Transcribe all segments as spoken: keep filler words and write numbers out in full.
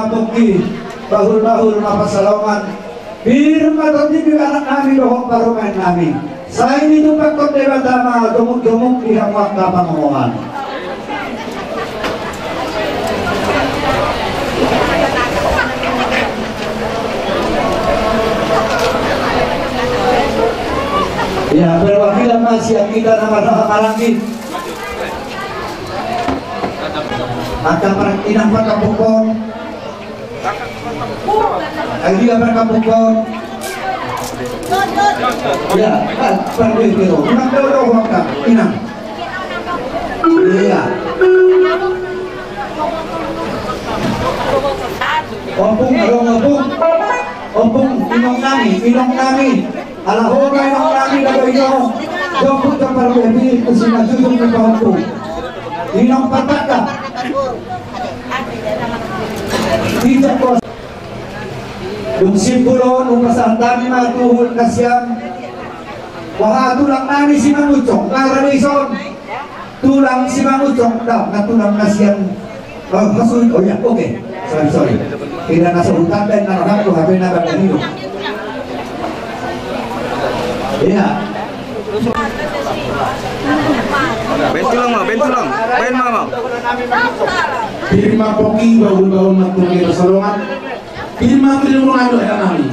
Pongki, bahul-bahul ma pansalongan. Pir ma tondi di anak nami dohot parumaen nami. Sai ditumpakkon Debata ma domuk-domuk di hamu angka pangomoan. Ya, perwakilan ma sian hita na marhaha maranggi. Angka par-, inang parkampukon. Ai dia parkampukon. Ya, kan, parkampukon. Inang dolo, inang. Iya. Ompung, ompung, ompung. Ompung, inong nami, inong nami. Ala ho ma inong nami, laga inong. Jomput jo parlebi, tu si na jujung ni paompung. Inong pataka. Ijak bos. Dung simpul on, upasahat hami ma tu hulhasian. Wah, tulang nami si Mangucong, ngarani son. Tulang si Mangucong, dah, na tulang na sian. Oh, maksud, oh ya, oke. Sorry, sorry. Tidak masuk hutan dan narahan tuh H P na bang Danilo. Iya. Baen tulang ma, baen tulang. Baen ma, ma. Pir ma pongki, bahul-bahul ma tu pansalongan. Pir ma tu di rumah tu ya nami.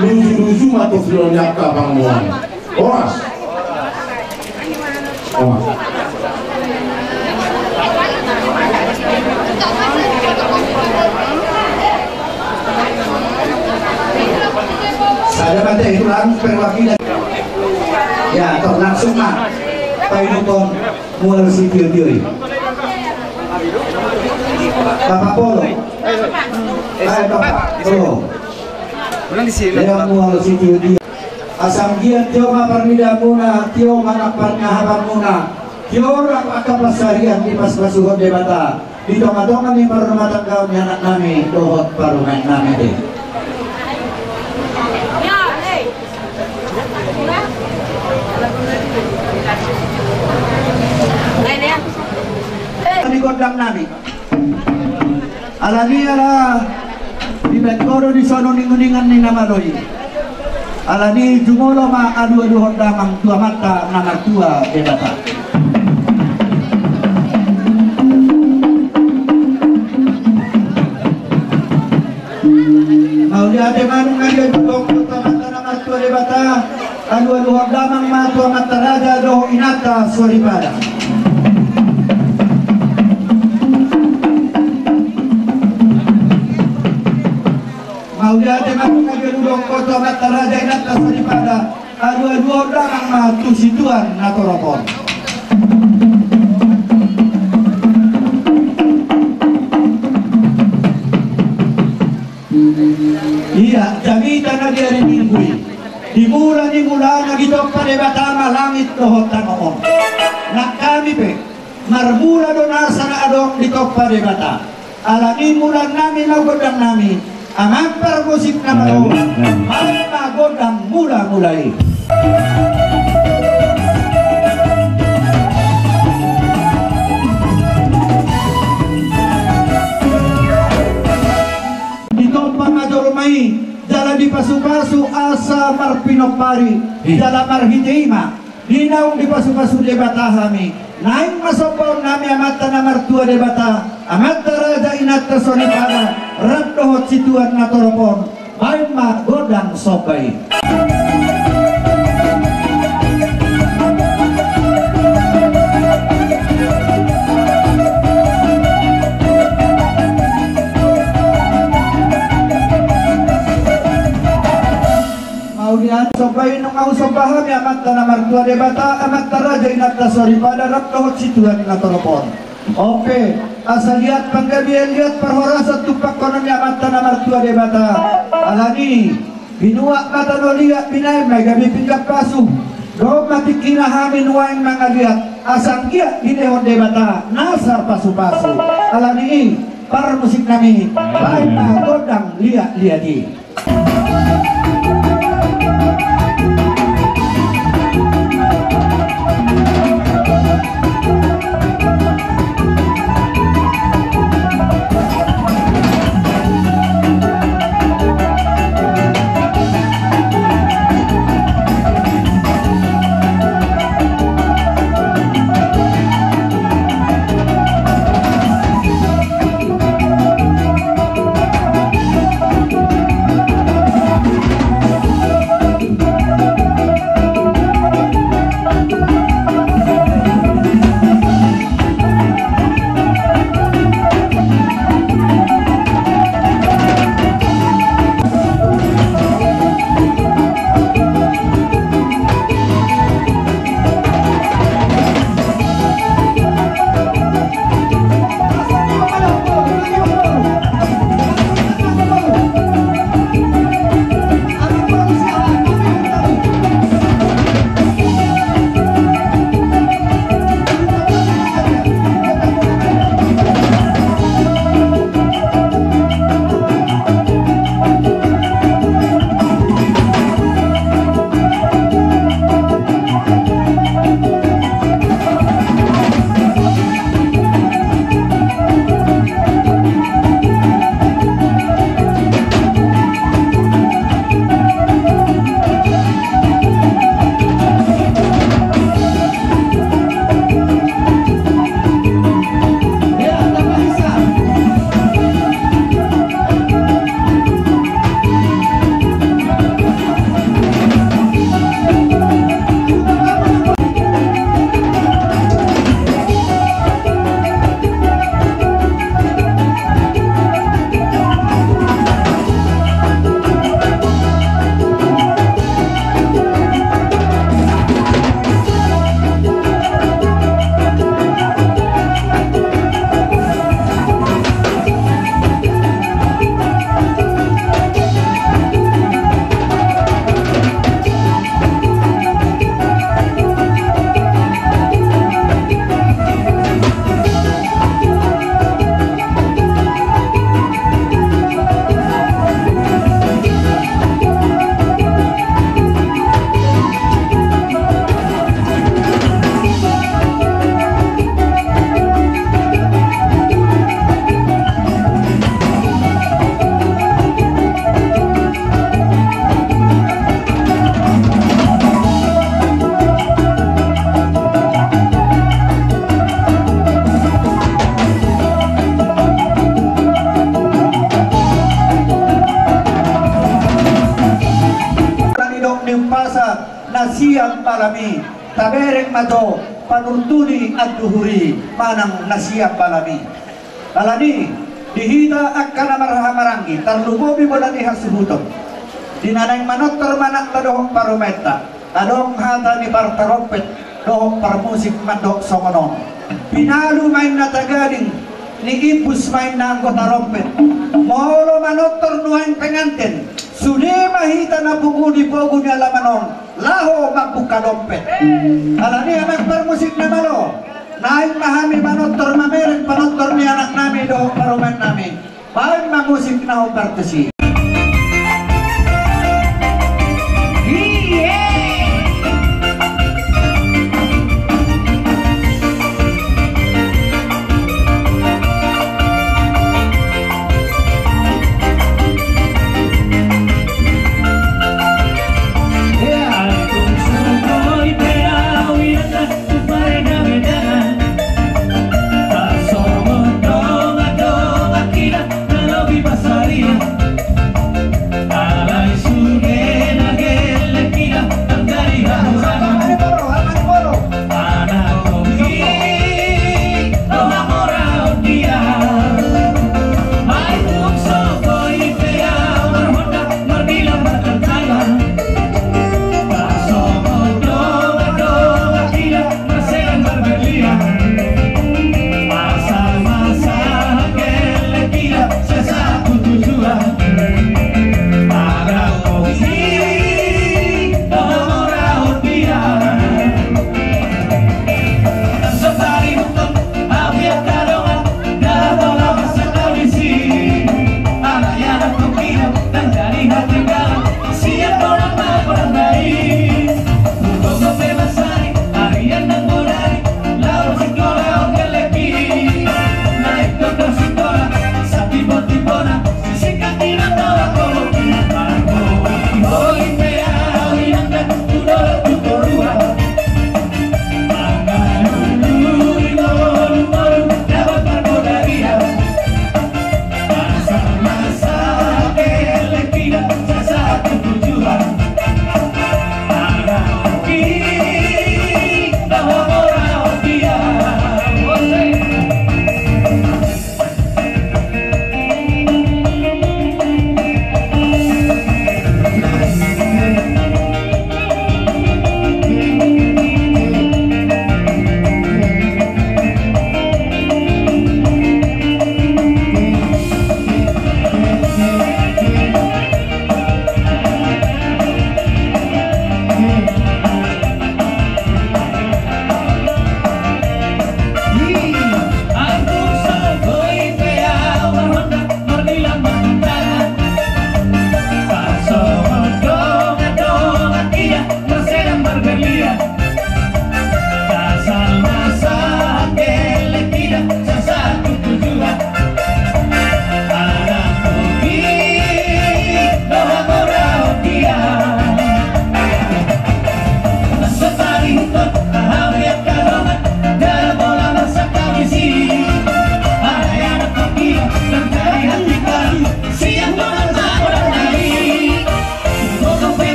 Luju-luju ma tu filon yakka bang muan. Horas. Horas. Sada mate itu lang perwakilan. Ya, toh langsung ma. Painopon mual si tio-tio i. Papa Polo. Ayo, Papa Polo. Ulang di sini. Dia mual si tio-tio. Asa anggiat tio ma parnidamuna, tio ma na parngahapanmuna, tio rap angka pansarian dipasupasuhon Debata di tonga-tonga ni parrumatanggaon ni anak nami dohot parumaen nami. Di gondang nami. Alani ala dibaen ho do dison uninguningan ni na malo i. Alani jumolo ma alualuhon damang tu Amanta na martua Debata. Mauliate ma nunga dialualuhon tu Amanta na martua Debata. Alualuhon damang ma tu amanta raja dohot inanta soripada. Mauliate ma nunga dialualuhon tu amanta raja inanta soripada. Alualuhon damang ma tu situan na torop on. Ia jamita na di ari Minggu i, di mula ni mulana ditompa Debata ma langit dohot tano on. Nang hami pe marmula do nasa na adong ditompa Debata. Alani mula nami ma gondang nami, amang parmusik na malo, baen ma gondang mula-mula i. Ditompa ma jolma i jala dipasupasu asa marpinompari, jala marhite i ma di naung dipasupasu Debata hami. Naeng ma sombaon nami Amanta na martua Debata, amanta raja inanta soripada, rap dohot situan na torop on. Baen ma gondang somba i. Mauliate. Somba i nunga husomba hami Amanta na martua Debata, amanta raja inanta soripada, rap dohot situan na torop on. On pe, asa liat panggabean, liat parhorasan tumpakkonon ni Amanta na martua Debata. Alani i, binuat ma tano liat, binaen ma i gabe pinggan pasu. Dohot ma tingkina hami nuaeng mangaliat, asa anggiat dilehon Debata nasa pasupasu. Alani i, parmusik nami, baen ma gondang liat-liat i. sian malam i, tabereng ma jo panurtuli anduhur i manang na sian malam i. Alani, di hita angka na marhahamaranggi, tarlumobi molo di hasuhuton, di na naeng manortor ma anakta dohot parumaenta, adong hata ni partarompet dohot parmusik mandok songon on. Pinalu ma inna tagading, niimbus ma inna anggo tarompet. Molo manortor nuaeng penganten, sude ma hita na pungu di pogu ni alaman on, laho mambuka dompet. Alani amang parmusik na malo, naeng ma hami manortor mamereng panortor ni anaknami dohot parumaennami. Baen ma musik na hombar tusi.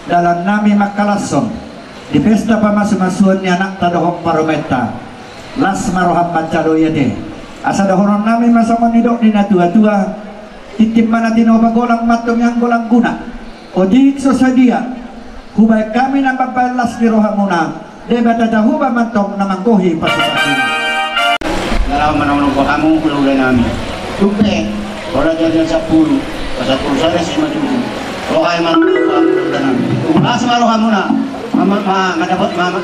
Dalan nami mangkalashon di pesta pamasumasuon ni anakta dohot parumaenta. Las ma roham manjalo i ate. Asa dohonon nami ma songon nidok ni natuatua: Tintin ma na tinopa, golang ma antong ianggo langguna. Otik so sadia hubaen hami na mambaen las ni rohamuna, Debata Jahowa ma antong na manggohi pasupasuna. Laho manonopa hamu hulahula nami. Tung pe, holan Janjian sampulu, pasal sampulu sada, siman tujuh. Roha i ma antong hulahula nami. Las ma rohamuna. Mama, ma, madapot mama.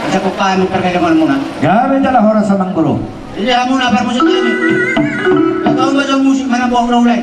Asa kupa mi perkeleman muna. Gabe jala horas amang boru. Jadi hamuna parmusik nami. Kau baca musik mana buah hulahula i.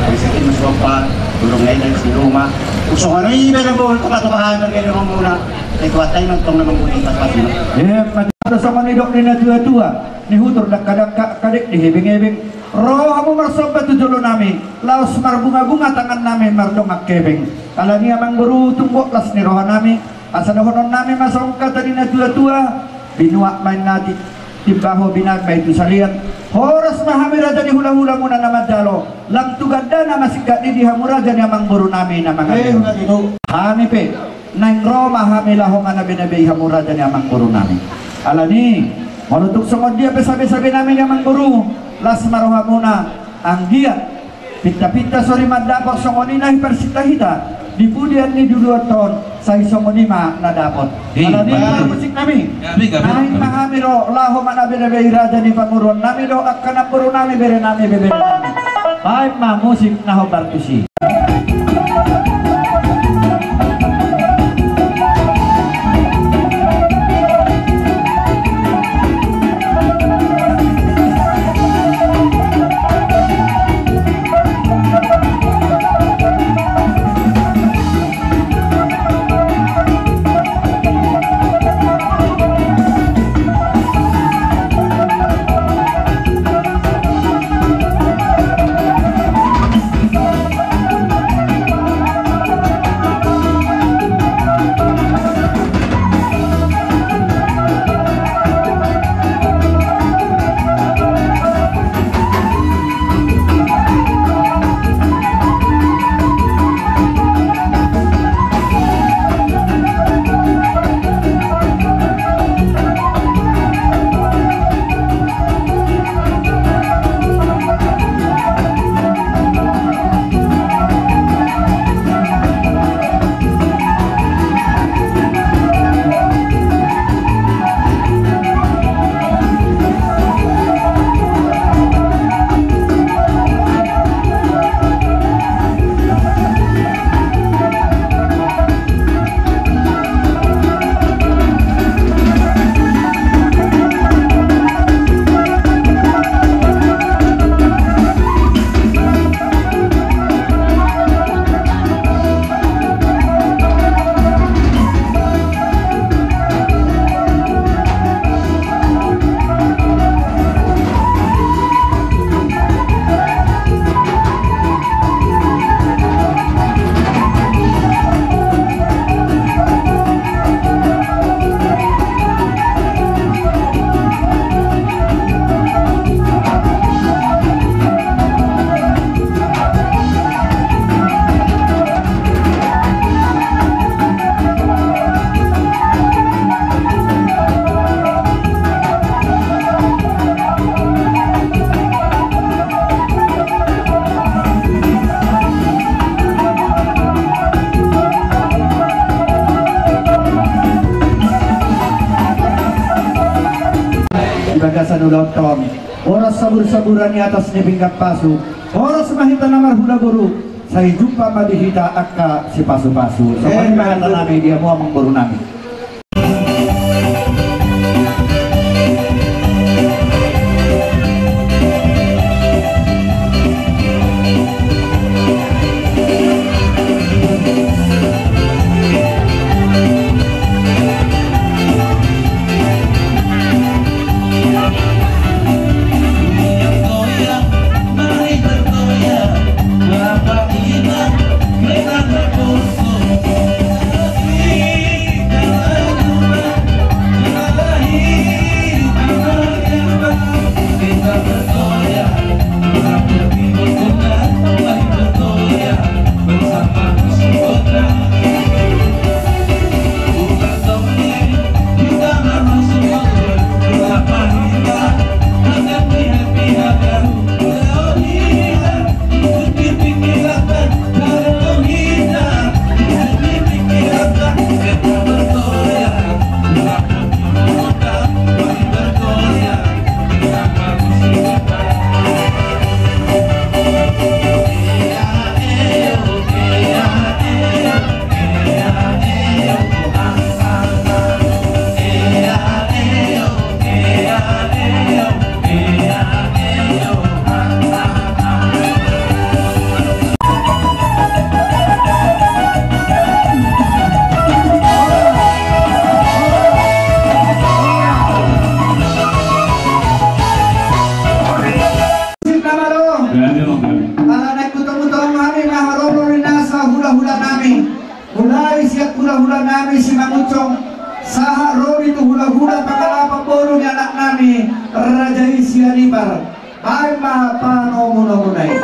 Bisa kita sopa, burung lain dari si rumah. Usung hari ini beda bol, tempat-tempat hamil, beda bol muna. Ketua tai nonton nama budi, tempat-tempat muna. Iya, pada sama ni dok ni na tua-tua. Ni hutur dakka-dakka, kadek di hebeng-hebeng. Rohamu marsomba tu jolo nami, laos marbunga-bunga tangan nami mardongan kebeng. Alani amang boru, tung gok las ni roha nami. Asa dohonon nami ma songon hata ni na tua-tua: Binuat ma inna ti-, timbaho, binaen ma i tu salian. Horas ma hami raja ni hula-hula muna na manjalo. Lam tu gandana ma singkat ni di hamu raja ni amang boru nami na mangalehon. Eh, hami pe, naeng ro ma hami laho manabe-nabe i hamu raja ni amang boru nami. Alani, molo tung songon dia pe sabe-sabe nami ni amang boru, las ma rohamuna, anggiat pinta-pinta sori mandapot songon i na hiparsinta hita di pudian ni duluan ton, sai songon i ma na dapot. Alani, musik nami. Naeng ma hami ro laho manabe-nabe i raja ni pamoruon nami dohot angka namboru nami, bere nami, bebere nami. Baen ma musik na hombar tusi. Gasan ulaonta on, horas sabur-saburan i atas ni pinggan pasu, horas ma hita na marhula boru, sai jumpa ma di hita angka sipasupasu. Songon i ma hata nami di hamu amangboru nami. Ala naeng hutongtong hami ma haroro ni nasa hulahula nami. Mulai sian hulahula nami Simangunsong, sahat ro di tu hulahula pangalapan boru ni anak nami, Raja i Sianipar. Baen ma panomunomuna i.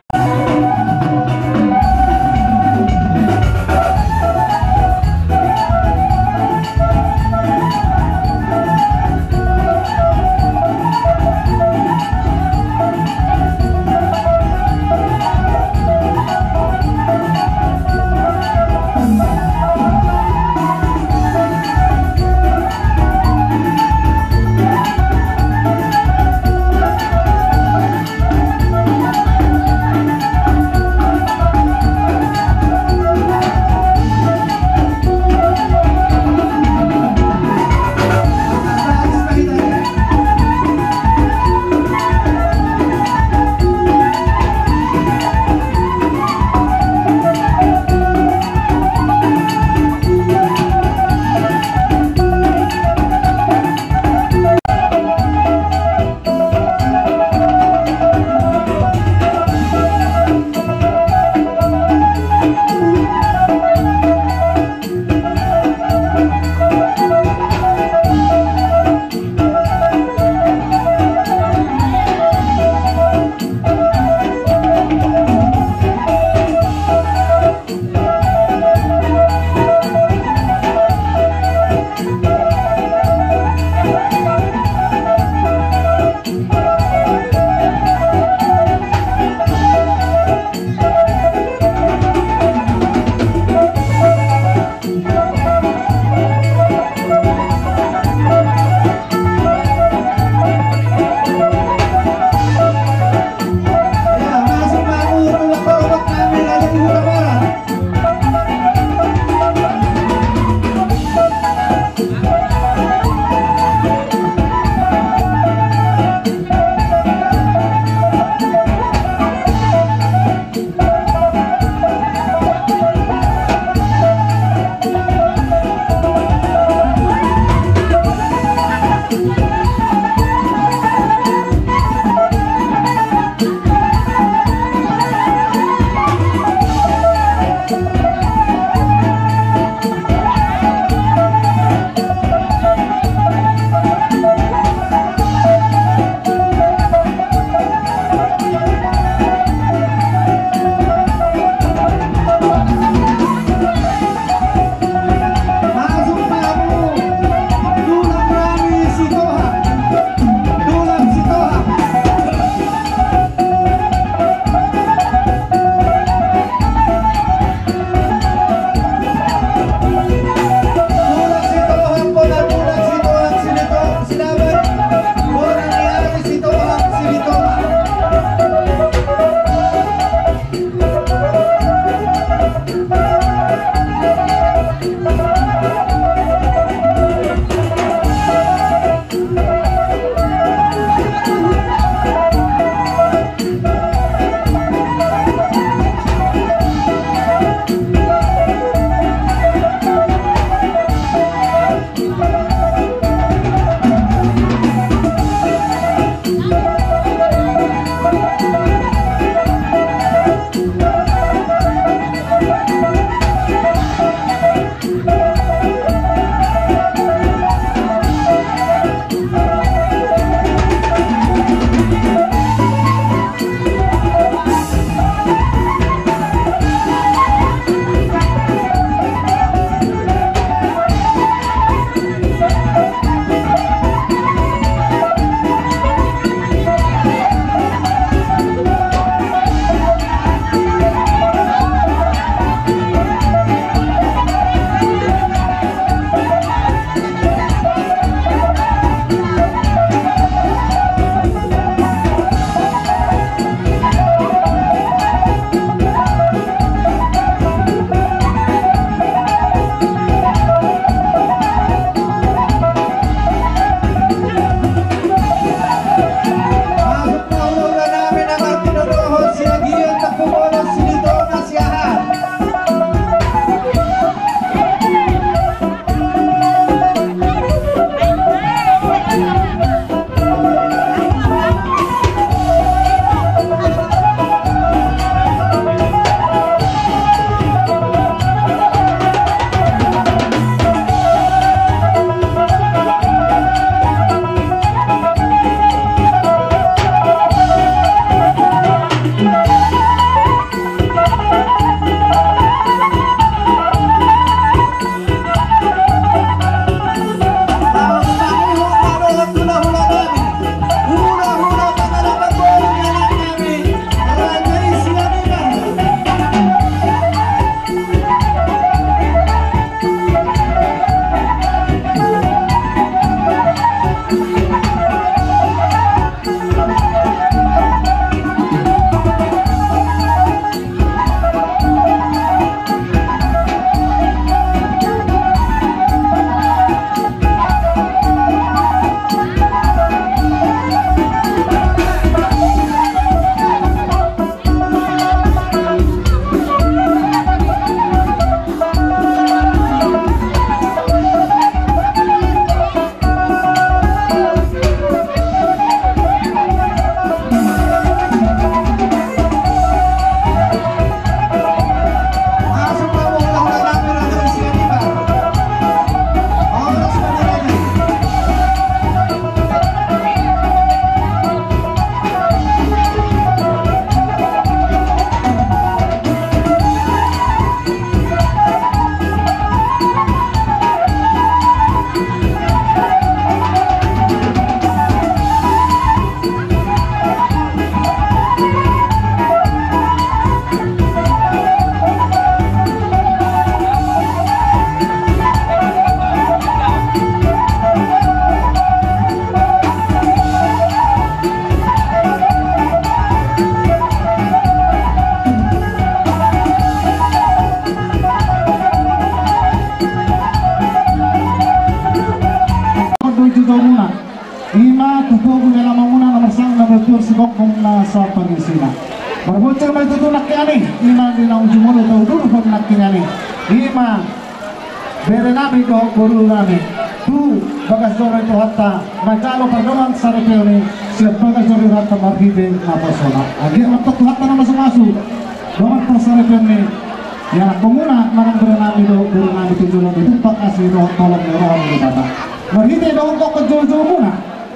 Sigokhon na sapangisina. Marbonsir ma i tutu nangkiningan i, ima di na ujung olo taudurhon nangkiningan i. Ima bere nami dohot boru nami tu bagas joro ni Tuhanta manjalo pardongan saripeon i sian bagas joro ni Tuhanta marhite naposona. Anggiat ma antong Tuhanta na masumasu dongan parsaripeon i. Ianakhonmuna manang bere nami dohot boru nami tu joloan ni tumpak asi dohot holong ni roha ni Debata. Marhite dohot gokhon joujou muna.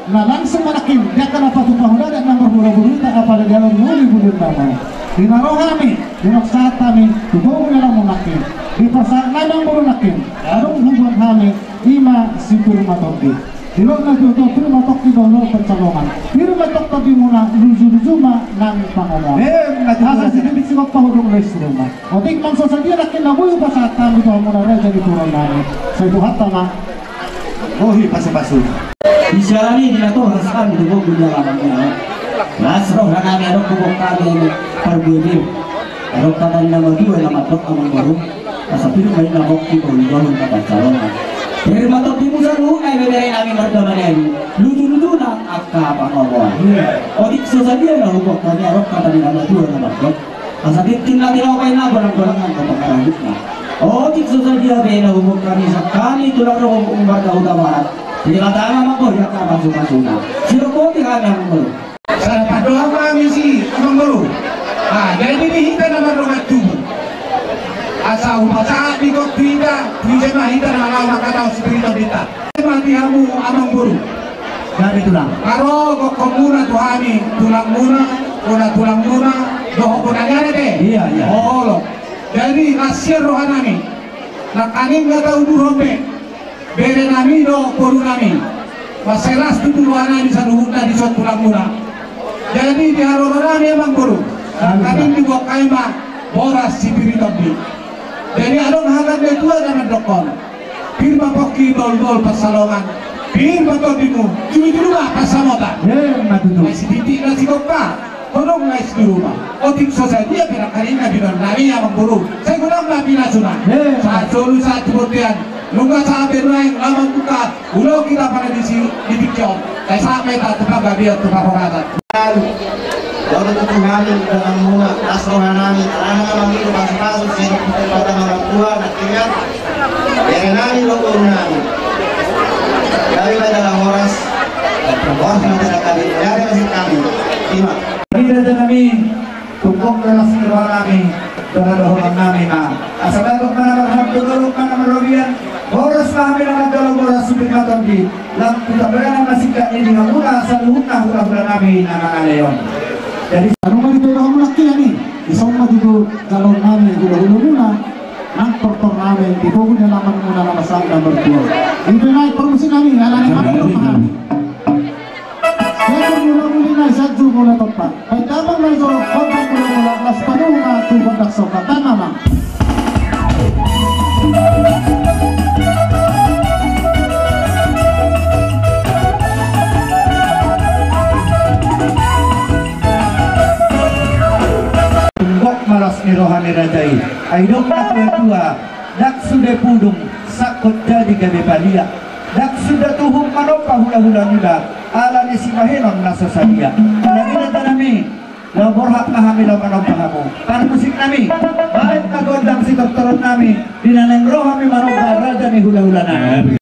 Na langsung ma nangkin, di angka na patupahu adat na marboru-boru ita, apala di alam na uli bulu na mau. Di na ro hami, di na sahat hami tu boru ni alammu nangkin. Di parsahat nami amangboru nangkin, adong huboan hami, ima si Pir ma Tondi. Didok na tuatua, Pir ma Tondi dohot Pansalongan. Pir ma Tondi muna, luju-luju ma nang pangomoan. Asa sititi sigompa hudung les rumah. Otik ma so sadia nangkin na boi hupasahat hami tu hamuna raja ni turang nami. Sai Tuhanta ma. Bohi pasu-pasu. Di siala ni i di na toras hami tu bogu ni alammu. Las roha nami adong huboan hami parbue Pir. Adong hata ni na matua na mandok amangboru. Asa Pir ma i na mongki bohi dohot na Pansalongan. Pir ma Tondi muna saluhutna ibebere nami mardamanami. Luju-luju nang angka pangomoan. Otik so sadia na huboan hami adong hata ni na matua na mandok. Asa tintin na tinaokai na golang-golang angka pangarahutna. Otik so sadia be na huboan hami sian hami tulang rohom marga Hutabarat. Di Debata ma manggohi angka pasu-pasuna. Sidok boti hami amangboru. Sada pandohan ma hami si amangboru. Ah, jadi di hita na mardongan tubu. Asa hupasahat di gok tu hita, tu ise ma hita na laho mangkatahon si Pir ma Tondi. Mati hamu amangboru. Nami tulang. Aro gokhonmuna tu hami tulangmuna, bona tulangmuna, dohot bona ni ari be. Iya, iya. Olo. Jadi las roha nami. Nangkaning na taudurhon be bere nami dohot boru nami. Mansai las tutu roha nami saluhutna dison tulangmuna. Jadi di haroro nami amangboru. Nangkaning diboan hami ma boras si Pir ma Tondi. Jadi adong hata ni na tua na mandokhon. Pir ma pongki doldol pansalongan. Pir ma tondimu, julu-julu ma pansamotan. Ima tutu. Nai sititi na sigompa, hudung nai siduru ma. Otik so sadia pe nangkaning na binoan nami amangboru. Sai godang ma pinasuna. Ima. Sahat solu sahat tu bontean. Nunga sahat be nuaeng lamon buka. Ulaon hita pada disi di tingki on. Sai sahat ma hita tu panggabean tu parhorasan. Dohot tu hami donganmuna, las roha nami, alana mangido pasu-pasu sian Debata na martua, nangkiningan, bere nami dohot boru nami. Gabe ma jala horas, horas ma jala gabe, gabe ma sian hami. Ima. Raja nami, tumpak las ni roha nami, jala dohonon nami ma. Asa bagot ma na marham, dolok ma na marrobian, horas ma hami na manjalo boras si Pir ma Tondi. Lam tu tambaran na masingkat ni di hamuna saluhutna hula-hula nami na mangalehon. Jadi anu ma di pe dohononmuna nangkiningan i, dison ma tutu jaloon nami hula-hulamuna nang tortor nami di bogu ni alamanmuna na masa na martua. Di pe nai parmusik nami, alani ma dohononmuna. Sian mula-muli nai sian jumula tompa. Baen damang na jo gondang mula-mula, las panuhungan tu gondang somba. Tan ma. Tumpak ma las ni roha ni raja i. Ai didok na tua-tua, ndang sude pudung, sangkot jadi gabe palia. Ndang suda tuhum manompa hula-hula niba, alani sibahenon na so sadia. Alani raja nami, laho borhat ma hami laho manompa hamu. Parmusik nami, baen ma gondang sitortoron nami, di na naeng ro hami manompa raja ni hula-hula nami.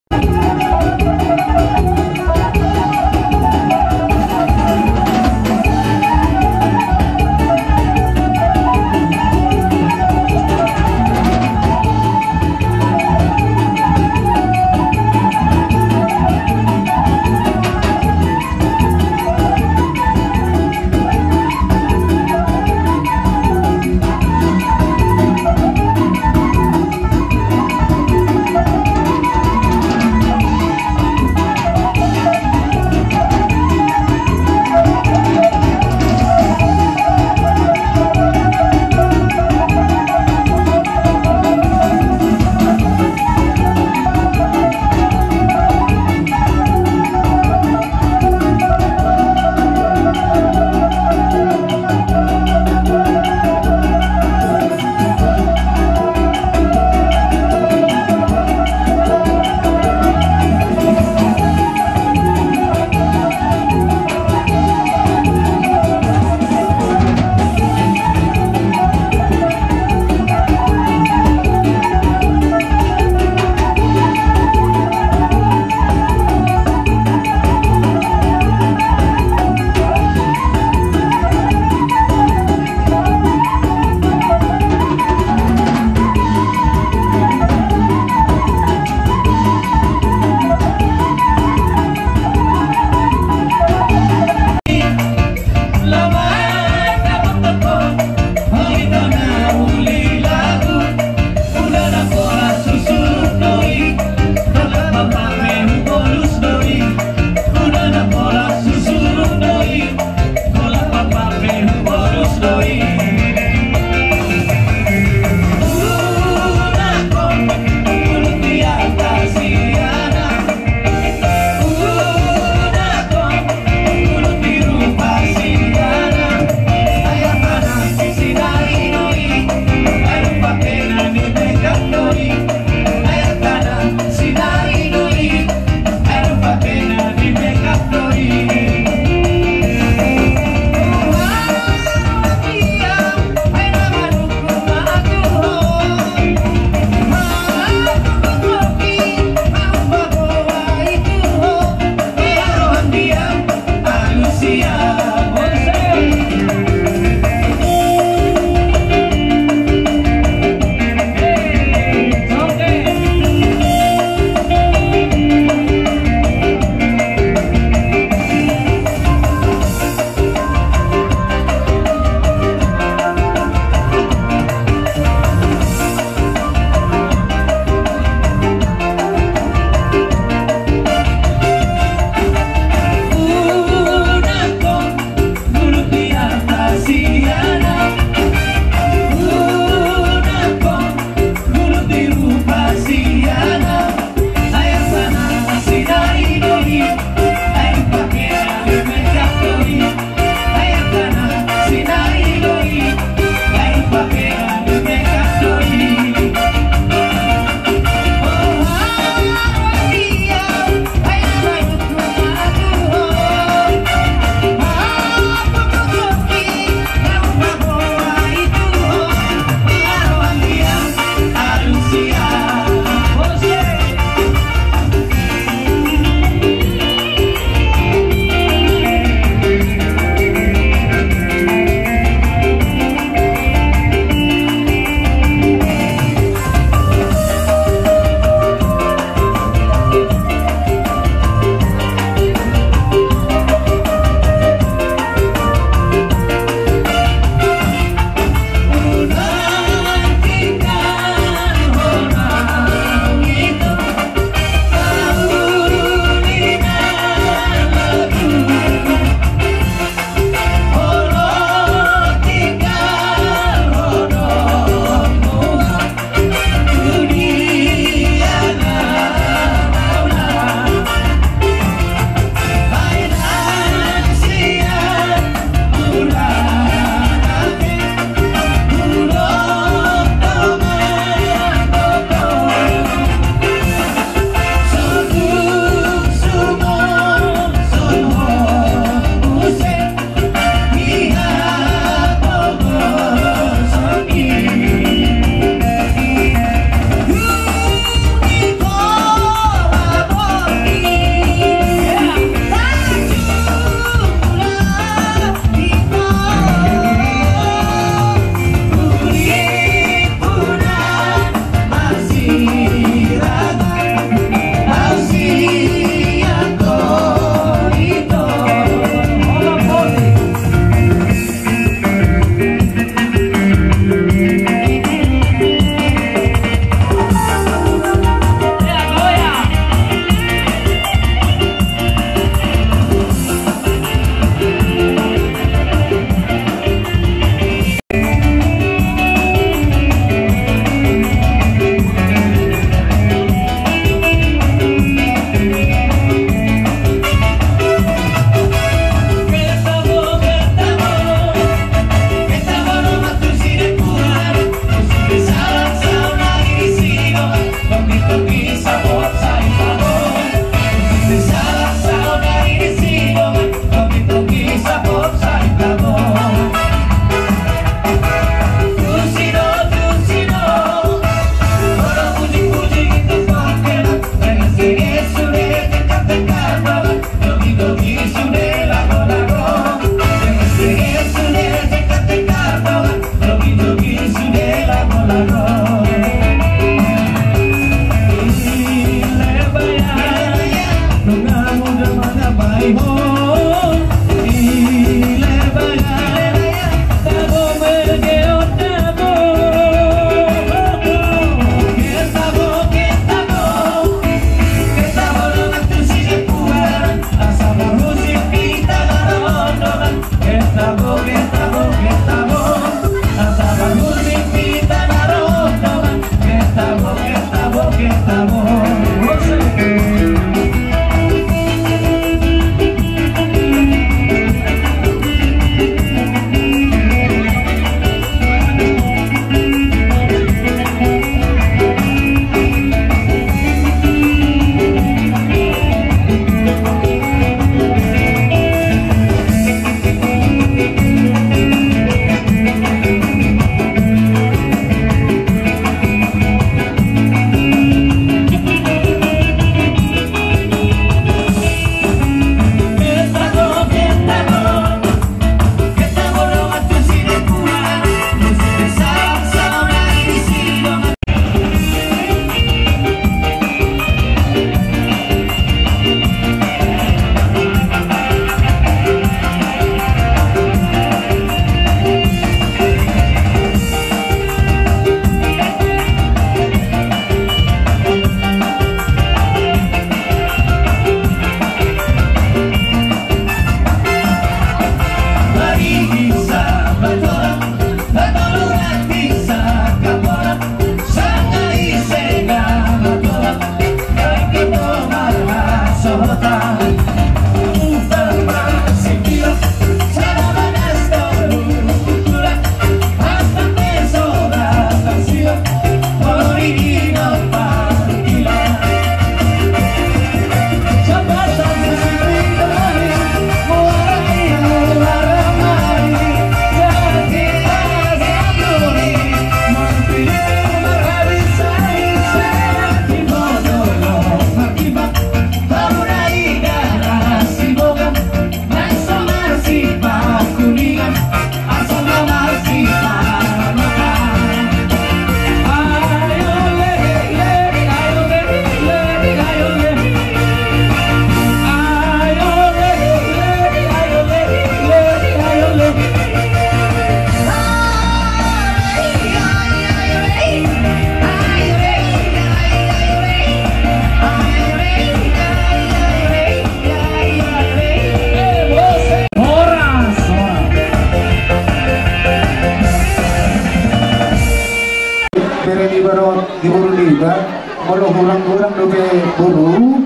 Di boru niba, molo hurang-hurang dope boru,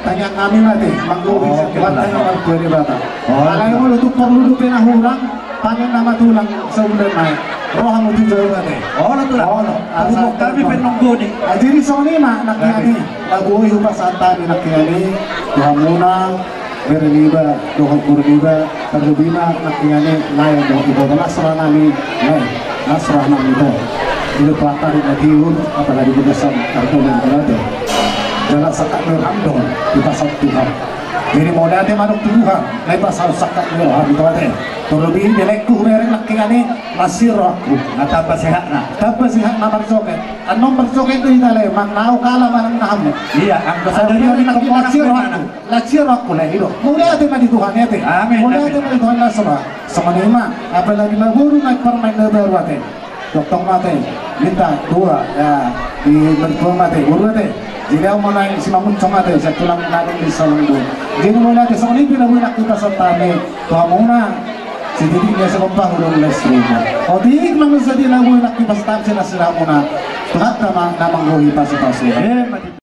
tangiang nami ma ate, manggohi. Oh, sian Tuhan, oke, Tuhan. Martua Debata. Oh, alai molo tung porlu dope na hurang, panen nama tulang sabulan nai. Ro hamu tu jabu ate. Olo tulang. Olo. Asa hubungi hami pe nunggoni. Ah, jadi songon i ma nangkiningan i. Nunggoni. Na boi hupasahat hami nangkiningan i tu hamuna, bere niba dohot boru niba, tarlobi ma nangkiningan i lae dohot ibota, las roha nami lae, las roha nami ibota. Ido tu angka ari na tiur, apalagi di bagasan kardom ni Tuhan ate. Jala sangkap ni roham do dipasaut Tuhan. Jadi mauliate ma dok tu Tuhan, na dipasaut sangkap ni roham, Tuhan ate. Tarlobi belengku hubereng nangkiningan i, las rohangku. Na tamba sehatna. Tamba sehatna marjoget. Annon marjoget do hita lae, manang na au kala manang na hamu. Iya, anggo sadari on, las rohangku. Las rohangku lae, ido. Mauliate ma di Tuhan ate. Amin, amin. Mauliate ma di Tuhan, las roha. Songon i ma, apalagi na boru na parmaen na baru ate. Tongtong ma ate, minta doa, ya, di mertua ma ate, boru ate. Jadi au ma naeng simangunsong ate, sian tulang na adong di Salongbo. Jadi mauliate, songon i pe na boi nangkin hupasahat hami tu hamuna. Sititik ni asa gompa hudok las roha. Otik ma na sadia na boi nangkin hupasahat hami sian las rohamuna. Tuhanta ma na manggohi pasupasu. Eh, mati.